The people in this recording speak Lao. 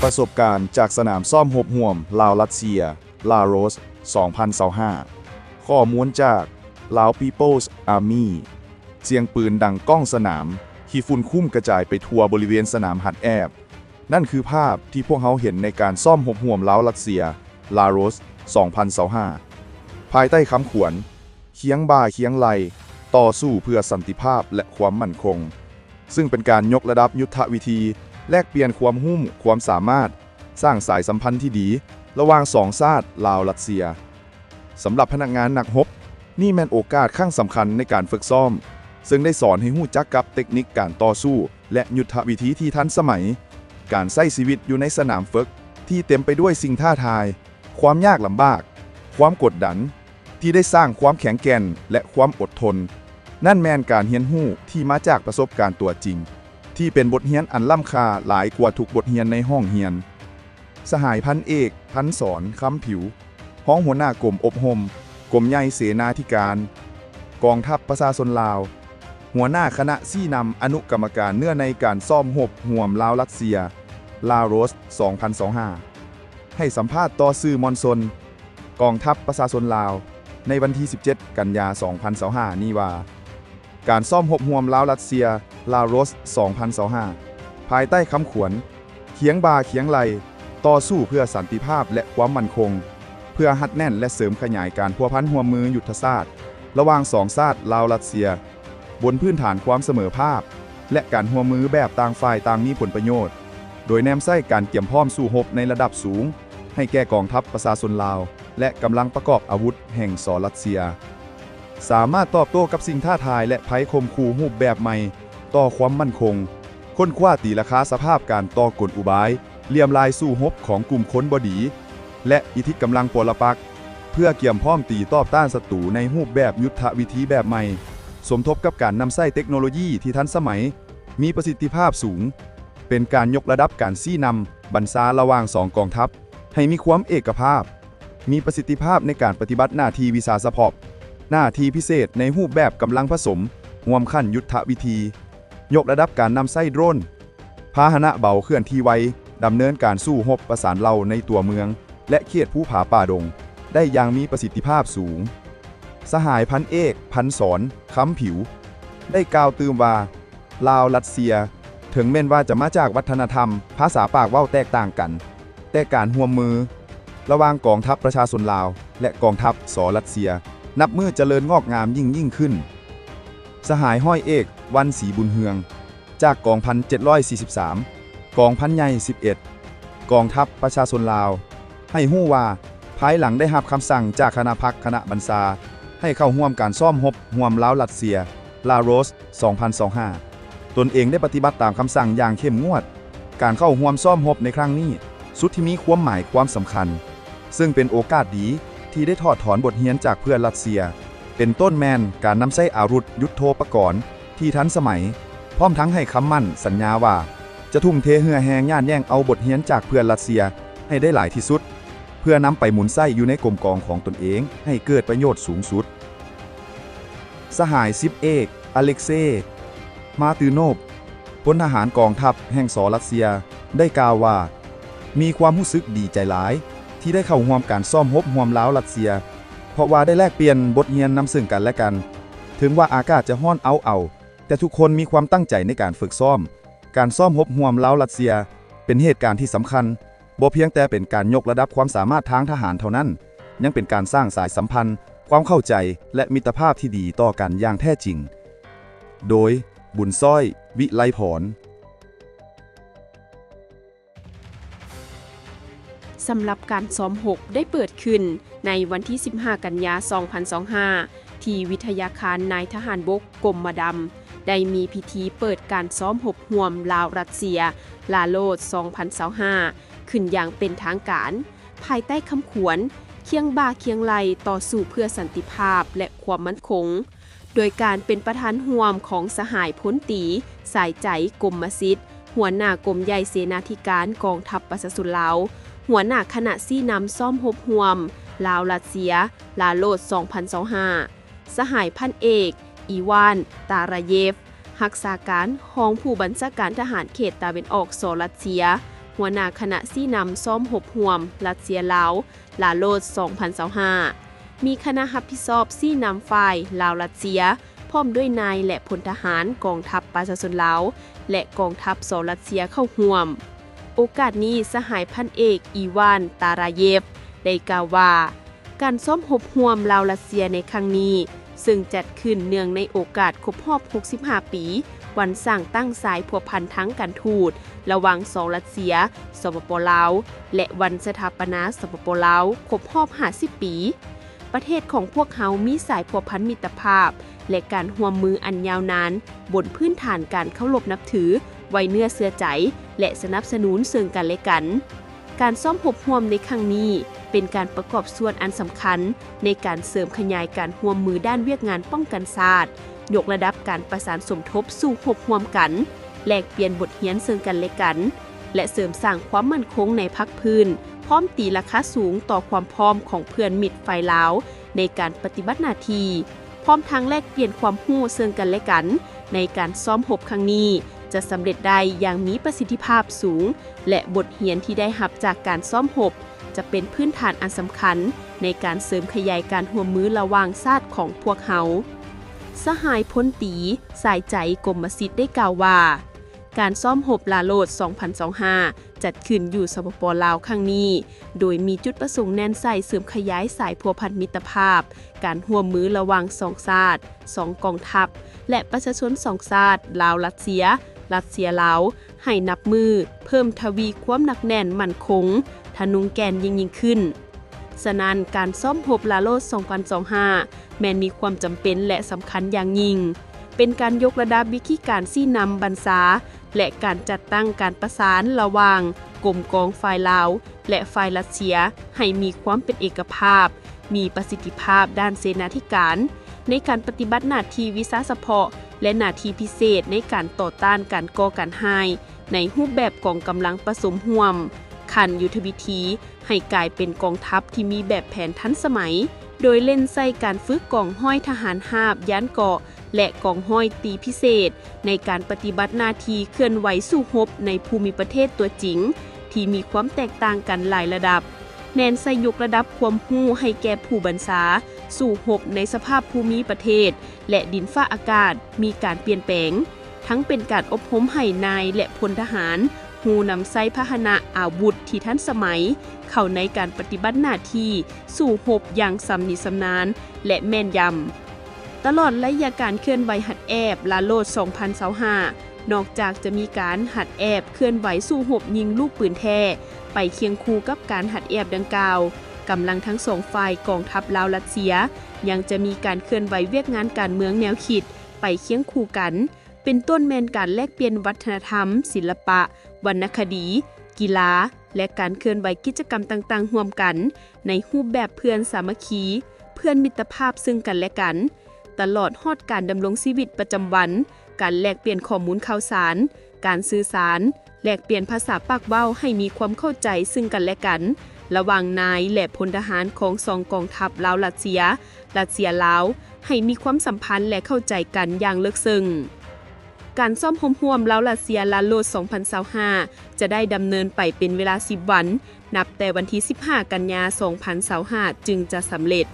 ປະສົບການຈາກສະໜາມຊ້ອມຮົບຮ່ວມລາວ-ຣັດເຊຍ ລາໂຣສ ສອງພັນຊາວຫ້າ. ຂໍ້ມູນຈາກ Lao People's Army. ສຽງປືນດັງກ້ອງສະໜາມ ຂີ້ຝຸ່ນຄຸ້ມກະຈາຍໄປທົ່ວບໍລິເວນສະໜາມຫັດແອບ. ນັ້ນຄືພາບທີ່ພວກເຮົາເຫັນໃນການຊ້ອມຮົບຮ່ວມລາວ-ຣັດເຊຍ ລາໂຣສ ສອງພັນຊາວຫ້າ ພາຍໃຕ້ຄຳຂວັນ ຄຽງບ່າຄຽງໄຫຼ່ ຕໍ່ສູ້ເພື່ອສັນຕິພາບ ແລະ ຄວາມໝັ້ນຄົງ, ຊຶ່ງເປັນການຍົກລະດັບຍຸດທະວິທີ, ແລກປ່ຽນຄວາມຮູ້, ຄວາມສາມາດ, ສ້າງສາຍສຳພັນທີ່ດີລະຫວ່າງສອງຊາດລາວ-ຣັດເຊຍ. ສຳລັບພະນັກງານນັກຮົບ, ນີ້ແມ່ນໂອກາດຄັ້ງສຳຄັນໃນການຝຶກຊ້ອມ, ເຊິ່ງໄດ້ສອນໃຫ້ຮູ້ຈັກກັບເຕັກນິກການຕໍ່ສູ້ ແລະ ຍຸດທະວິທີທີ່ທັນສະໄໝ, ການໃຊ້ຊີວິດຢູ່ໃນສະໜາມຝຶກທີ່ເຕັມໄປດ້ວຍສິ່ງທ້າທາຍ, ຄວາມຍາກລຳບາກ, ຄວາມກົດດັນ, ທີ່ໄດ້ສ້າງຄວາມແຂງແກ່ນ ແລະ ຄວາມອົດທົນ. ນັ້ນແມ່ນການຮຽນຮູ້ທີ່ມາຈາກປະສົບການຕົວຈິງ, ທີ່ເປັນບົດຮຽນອັນລ້ຳຄ່າຫຼາຍກວ່າທຸກບົດຮຽນໃນຫ້ອງຮຽນ. ສະຫາຍພັນເອກ ພັນສອນ ຄຳຜິວ, ຮອງຫົວໜ້າກົມອົບຮົມ, ກົມໃຫຍ່ເສນາທິການ, ກອງທັບປະຊາຊົນລາວ, ຫົວໜ້າຄະນະຊີ້ນຳອະນຸກຳມະການເນື້ອໃນການຊ້ອມຮົບຮ່ວມລາວ-ຣັດເຊຍ ລາໂຣສ ສອງພັນຊາວຫ້າ ໃຫ້ສຳພາດຕໍ່ສື່ມວນຊົນ ກອງທັບປະຊາຊົນລາວ ໃນວັນທີສິບເຈັດ ກັນຍາ ສອງພັນຊາວຫ້າ ນີ້ວ່າ, ການຊ້ອມຮົບຮ່ວມລາວ-ຣັດເຊຍ ລາໂຣສ ສອງພັນຊາວຫ້າ ພາຍໃຕ້ຄຳຂວັນ ຄຽງບ່າຄຽງໄຫຼ່ ຕໍ່ສູ້ເພື່ອສັນຕິພາບ ແລະ ຄວາມໝັ້ນຄົງ, ເພື່ອຮັດແໜ້ນ ແລະ ເສີມຂະຫຍາຍການພົວພັນຮ່ວມມືຍຸດທະສາດ ລະຫວ່າງສອງຊາດລາວ-ຣັດເຊຍ ບົນພື້ນຖານຄວາມສະເໝີພາບ ແລະ ການຮ່ວມມືແບບຕ່າງຝ່າຍຕ່າງມີຜົນປະໂຫຍດ, ໂດຍແນມໃຊ້ການກຽມພ້ອມສູ້ຮົບໃນລະດັບສູງ ໃຫ້ແກ່ກອງທັບປະຊາຊົນລາວ ແລະ ກຳລັງປະກອບອາວຸດແຫ່ງ ສ ຣັດເຊຍ ສາມາດຕອບໂຕ້ກັບສິ່ງທ້າທາຍ ແລະ ໄພຂົ່ມຂູ່ຮູບແບບໃໝ່ຕໍ່ຄວາມໝັ້ນຄົງ, ຄົ້ນຄວ້າຕີລາຄາສະພາບການຕໍ່ກົນອຸບາຍ, ລ່ຽມລາຍສູ້ຮົບຂອງກຸ່ມຄົນບໍ່ດີ ແລະ ອິດທິກຳລັງປົວລະປັກ, ເພື່ອກຽມພ້ອມຕີຕອບຕ້ານສັດຕູໃນຮູບແບບຍຸດທະວິທີແບບໃໝ່, ສົມທົບກັບການນຳໃຊ້ເຕັກໂນໂລຢີທີ່ທັນສະໄໝ, ມີປະສິດທິພາບສູງ, ເປັນການຍົກລະດັບການຊີ້ນຳບັນຊາລະຫວ່າງສອງກອງທັບ ໃຫ້ມີຄວາມເອກະພາບ, ມີປະສິດທິພາບໃນການປະຕິບັດໜ້າທີ່ວິຊາສະເພາະ, ໜ້າທີ່ພິເສດໃນຮູບແບບກຳລັງຜະສົມຮ່ວມຂັ້ນຍຸດທະວິທີ, ຍົກລະດັບການນຳໃຊ້ໂດຣນ, ພາຫະນະເບົາເຄື່ອນທີ່ໄວ, ດຳເນີນການສູ້ຮົບປະສານເຫຼົ່າໃນຕົວເມືອງ ແລະ ເຂດພູຜາປ່າດົງ ໄດ້ຢ່າງມີປະສິດທິພາບສູງ. ສະຫາຍພັນເອກ ພັນສອນ ຄຳຜິວ ໄດ້ກ່າວຕື່ມວ່າ, ລາວ-ຣັດເຊຍ ເຖິງແມ່ນວ່າຈະມາຈາກວັດທະນະທຳ, ພາສາປາກເວົ້າແຕກຕ່າງກັນ, ແຕ່ການຮ່ວມມືລະຫວ່າງກອງທັບປະຊາຊົນລາວ ແລະ ກອງທັບ ສ ຣັດເຊຍ ນັບມື້ຈະເລີນງອກງາມຍິ່ງໆຂຶ້ນ. ສະຫາຍຮ້ອຍເອກ ວັນ ສີບຸນເຮືອງ ຈາກກອງພັນເຈັດຮ້ອຍສີ່ສິບສາມ ກອງພັນໃຫຍ່ສິບເອັດ ກອງທັບປະຊາຊົນລາວ ໃຫ້ຮູ້ວ່າ, ພາຍຫຼັງໄດ້ຮັບຄຳສັ່ງຈາກຄະນະພັກຄະນະບັນຊາ ໃຫ້ເຂົ້າຮ່ວມການຊ້ອມຮົບຮ່ວມລາວ-ຣັດເຊຍ ລາໂຣສ ສອງພັນຊາວຫ້າ ຕົນເອງໄດ້ປະຕິບັດຕາມຄຳສັ່ງຢ່າງເຂັ້ມງວດ. ການເຂົ້າຮ່ວມຊ້ອມຮົບໃນຄັ້ງນີ້ ສຸດທີ່ມີຄວາມໝາຍຄວາມສຳຄັນ, ເຊິ່ງເປັນໂອກາດດີທີ່ໄດ້ຖອດຖອນບົດຮຽນຈາກເພື່ອນຣັດເຊຍ, ເປັນຕົ້ນແມ່ນການນຳໃຊ້ອາວຸດຍຸດໂທປະກອນທີ່ທັນສະໄໝ, ພ້ອມທັງໃຫ້ຄຳໝັ້ນສັນຍາວ່າ ຈະທຸ່ມເທເຫື່ອແຮງຍາດແຍ່ງເອົາບົດຮຽນຈາກເພື່ອນຣັດເຊຍໃຫ້ໄດ້ຫຼາຍທີ່ສຸດ, ເພື່ອນຳໄປໝູນໃຊ້ຢູ່ໃນກົມກອງຂອງຕົນເອງໃຫ້ເກີດປະໂຫຍດສູງສຸດ. ສະຫາຍສິບເອກ ອາເລັກເຊ ມາຕີໂນບ ພົນທະຫານກອງທັບແຫ່ງ ສ ຣັດເຊຍ ໄດ້ກ່າວວ່າ, ມີຄວາມຮູ້ສຶກດີໃຈຫຼາຍທີ່ໄດ້ເຂົ້າຮ່ວມການຊ້ອມຮົບຮ່ວມລາວ-ຣັດເຊຍ, ເພາະວ່າໄດ້ແລກປ່ຽນບົດຮຽນນຳເຊິ່ງກັນແລະກັນ. ເຖິງວ່າອາກາດຈະຮ້ອນເອົ້າໆ, ແຕ່ທຸກຄົນມີຄວາມຕັ້ງໃຈໃນການຝຶກຊ້ອມ. ການຊ້ອມຮົບຮ່ວມລາວ-ຣັດເຊຍ ເປັນເຫດການທີ່ສຳຄັນ, ບໍ່ພຽງແຕ່ເປັນການຍົກລະດັບຄວາມສາມາດທາງທະຫານເທົ່ານັ້ນ, ຍັງເປັນການສ້າງສາຍສຳພັນ, ຄວາມເຂົ້າໃຈ ແລະ ມິດຕະພາບທີ່ດີຕໍ່ກັນຢ່າງແທ້ຈິງ. ໂດຍ ບຸນຊ້ອຍ ວິໄລພອນ. ສຳລັບການຊ້ອມຮົບໄດ້ເປີດຂຶ້ນໃນວັນທີສິບຫ້າ ກັນຍາ ສອງພັນຊາວຫ້າ ທີ່ວິທະຍາຄານນາຍທະຫານບົກ ກົມມະດຳ ໄດ້ມີພິທີເປີດການຊ້ອມຮົບຮ່ວມລາວ-ຣັດເຊຍ ລາໂຣສ ສອງພັນຊາວຫ້າ ຂຶ້ນຢ່າງເປັນທາງການ, ພາຍໃຕ້ຄຳຂວັນ ຄຽງບ່າຄຽງໄຫຼ່ຕໍ່ສູ້ເພື່ອສັນຕິພາບ ແລະ ຄວາມໝັ້ນຄົງ. ໂດຍການເປັນປະທານຮ່ວມຂອງສະຫາຍພົນຕີ ສາຍໃຈ ກົມມະສິດ ຫົວໜ້າກົມໃຫຍ່ເສນາທິການກອງທັບປະຊາຊົນລາວ, ຫົວໜ້າຄະນະຊີ້ນຳຊ້ອມຮົບຮ່ວມລາວ-ຣັດເຊຍ ລາໂຣສ ສອງພັນຊາວຫ້າ, ສະຫາຍພັນເອກ ອີວານ ຕາຣາເຢຟ ຮັກສາການຮອງຜູ້ບັນຊາການທະຫານເຂດຕາເວັນອອກ ສ ຣັດເຊຍ, ຫົວໜ້າຄະນະຊີ້ນຳຊ້ອມຮົບຮ່ວມ ຣັດເຊຍ-ລາວ ລາໂລດ ສອງພັນຊາວຫ້າ, ມີຄະນະຮັບຜິດຊອບຊີ້ນຳຝ່າຍລາວ-ຣັດເຊຍ ພ້ອມດ້ວຍນາຍ ແລະ ພົນທະຫານກອງທັບປະຊາຊົນລາວ ແລະ ກອງທັບ ສ ຣັດເຊຍ ເຂົ້າຮ່ວມ. ໂອກາດນີ້ ສະຫາຍພັນເອກ ອີວານ ຕາຣາເຢບ ໄດ້ກ່າວວ່າ ການຊ້ອມຮົບຮ່ວມລາວ-ຣັດເຊຍໃນຄັ້ງນີ້ ເຊິ່ງຈັດຂຶ້ນເນື່ອງໃນໂອກາດຄົບຮອບຫົກສິບຫ້າປີ ວັນສ້າງຕັ້ງສາຍພົວພັນທາງການທູດ ລະຫວ່າງ ສ ຣັດເຊຍ ສປປ ລາວ ແລະ ວັນສະຖາປະນາ ສປປ ລາວ ຄົບຮອບຫ້າສິບປີ. ປະເທດຂອງພວກເຮົາມີສາຍພົວພັນມິດຕະພາບ ແລະ ການຮ່ວມມືອັນຍາວນານ ບົນພື້ນຖານການເຄົາລົບນັບຖື, ໄວ້ເນື້ອເຊື່ອໃຈ ແລະ ສະໜັບສະໜູນເຊິ່ງກັນແລະກັນ. ການຊ້ອມຮົບຮ່ວມໃນຄັ້ງນີ້ ເປັນການປະກອບສ່ວນອັນສຳຄັນໃນການເສີມຂະຫຍາຍການຮ່ວມມືດ້ານວຽກງານປ້ອງກັນຊາດ, ຍົກລະດັບການປະສານສົມທົບສູ້ຮົບຮ່ວມກັນ, ແລກປ່ຽນບົດຮຽນເຊິ່ງກັນແລະກັນ ແລະ ເສີມສ້າງຄວາມໝັ້ນຄົງໃນພາກພື້ນ, ພ້ອມຕີລາຄາສູງຕໍ່ຄວາມພ້ອມຂອງເພື່ອນມິດຝ່າຍລາວໃນການປະຕິບັດໜ້າທີ່, ພ້ອມທັງແລກປ່ຽນຄວາມຮູ້ເຊິ່ງກັນແລະກັນໃນການຊ້ອມຮົບຄັ້ງນີ້ ຈະສຳເລັດໄດ້ຢ່າງມີປະສິດທິພາບສູງ ແລະ ບົດຮຽນທີ່ໄດ້ຮັບຈາກການຊ້ອມຮົບ ຈະເປັນພື້ນຖານອັນສຳຄັນໃນການເສີມຂະຫຍາຍການຮ່ວມມືລະຫວ່າງຊາດຂອງພວກເຮົາ. ສະຫາຍພົນຕີ ສາຍໃຈ ກົມມະສິດ ໄດ້ກ່າວວ່າ ການຊ້ອມຮົບລາໂລດ ສອງພັນຊາວຫ້າ ຈັດຂຶ້ນຢູ່ ສປປ ລາວ ຄັ້ງນີ້ ໂດຍມີຈຸດປະສົງແໜ້ນໃສ່ເສີມຂະຫຍາຍສາຍພົວພັນມິດຕະພາບ, ການຮ່ວມມືລະຫວ່າງສອງຊາດ, ສອງກອງທັບ ແລະ ປະຊາຊົນສອງຊາດ ລາວ-ຣັດເຊຍ, ຣັດເຊຍ-ລາວ ໃຫ້ນັບມື້ເພີ່ມທະວີຄວາມໜັກແໜ້ນໝັ້ນຄົງ, ທະນົງແກ່ນຍິ່ງໆຂຶ້ນ. ສະນັ້ນ, ການຊ້ອມຮົບລາໂລດ ສອງພັນຊາວຫ້າ ແມ່ນມີຄວາມຈຳເປັນ ແລະ ສຳຄັນຢ່າງຍິ່ງ, ເປັນການຍົກລະດັບວິທີການຊີ້ນຳບັນຊາ ແລະ ການຈັດຕັ້ງການປະສານລະຫວ່າງກົມກອງຝ່າຍລາວ ແລະ ຝ່າຍຣັດເຊຍ ໃຫ້ມີຄວາມເປັນເອກະພາບ, ມີປະສິດທິພາບດ້ານເສນາທິການ, ໃນການປະຕິບັດໜ້າທີ່ວິຊາສະເພາະ ແລະ ໜ້າທີ່ພິເສດໃນການຕໍ່ຕ້ານການກໍ່ການຮ້າຍ ໃນຮູບແບບກອງກຳລັງປະສົມຮ່ວມ, ຂັ້ນຍຸດທະວິທີ ໃຫ້ກາຍເປັນກອງທັບທີ່ມີແບບແຜນທັນສະໄໝ, ໂດຍເນັ້ນໃສ່ການຝຶກກອງຮ້ອຍທະຫານຮາບຢ້ານເກາະ ແລະ ກອງຮ້ອຍຕີພິເສດ ໃນການປະຕິບັດໜ້າທີ່ເຄື່ອນໄຫວສູ້ຮົບໃນພູມິປະເທດຕົວຈິງ ທີ່ມີຄວາມແຕກຕ່າງກັນຫຼາຍລະດັບ, ແໜ້ນໃສ່ຍົກລະດັບຄວາມຮູ້ໃຫ້ແກ່ຜູ້ບັນຊາສູ້ຮົບໃນສະພາບພູມິປະເທດ ແລະ ດິນຟ້າອາກາດມີການປ່ຽນແປງ, ທັງເປັນການອົບຮົມໃຫ້ນາຍ ແລະ ພົນທະຫານຮູ້ນຳໃຊ້ພາຫະນະອາວຸດທີ່ທັນສະໄໝ ເຂົ້າໃນການປະຕິບັດໜ້າທີ່ສູ້ຮົບຢ່າງຊຳນິຊຳນານ ແລະ ແມ່ນຢຳ. ຕະຫຼອດໄລຍະການເຄື່ອນໄຫວຫັດແອບລາໂລດ ສອງພັນຊາວຫ້າ ນອກຈາກຈະມີການຫັດແອບເຄື່ອນໄຫວສູ້ຮົບຍິງລູກປືນແທ້ ໄປຄຽງຄູ່ກັບການຫັດແອບດັ່ງກ່າວ, ກຳລັງທັງສອງຝ່າຍກອງທັບລາວ-ຣັດເຊຍ ຍັງຈະມີການເຄື່ອນໄຫວວຽກງານການເມືອງແນວຄິດໄປຄຽງຄູ່ກັນ, ເປັນຕົ້ນແມ່ນການແລກປ່ຽນວັດທະນະທຳ, ສິລະປະ, ວັນນະຄະດີ, ກິລາ ແລະ ການເຄື່ອນໄຫວກິດຈະກຳຕ່າງໆຮ່ວມກັນ ໃນຮູບແບບເພື່ອນສາມັກຄີ, ເພື່ອນມິດຕະພາບເຊິ່ງກັນແລະກັນ, ຕະຫຼອດຮອດການດຳລົງຊີວິດປະຈຳວັນ, ການແລກປ່ຽນຂໍ້ມູນຂ່າວສານ, ການສື່ສານ, ແລກປ່ຽນພາສາປາກເວົ້າໃຫ້ມີຄວາມເຂົ້າໃຈເຊິ່ງກັນແລະກັນ ລະຫວ່າງນາຍ ແລະ ພົນທະຫານຂອງສອງກອງທັບລາວ-ຣັດເຊຍ, ຣັດເຊຍ-ລາວ ໃຫ້ມີຄວາມສຳພັນ ແລະ ເຂົ້າໃຈກັນຢ່າງເລິກເຊິ່ງ. ການຊ້ອມຮົບຮ່ວມລາວ-ຣັດເຊຍ ລາໂລດ ສອງພັນຊາວຫ້າ ຈະໄດ້ດຳເນີນໄປເປັນເວລາສິບວັນ, ນັບແຕ່ວັນທີສິບຫ້າ ກັນຍາ ສອງພັນຊາວຫ້າ ຈຶ່ງຈະສຳເລັດ.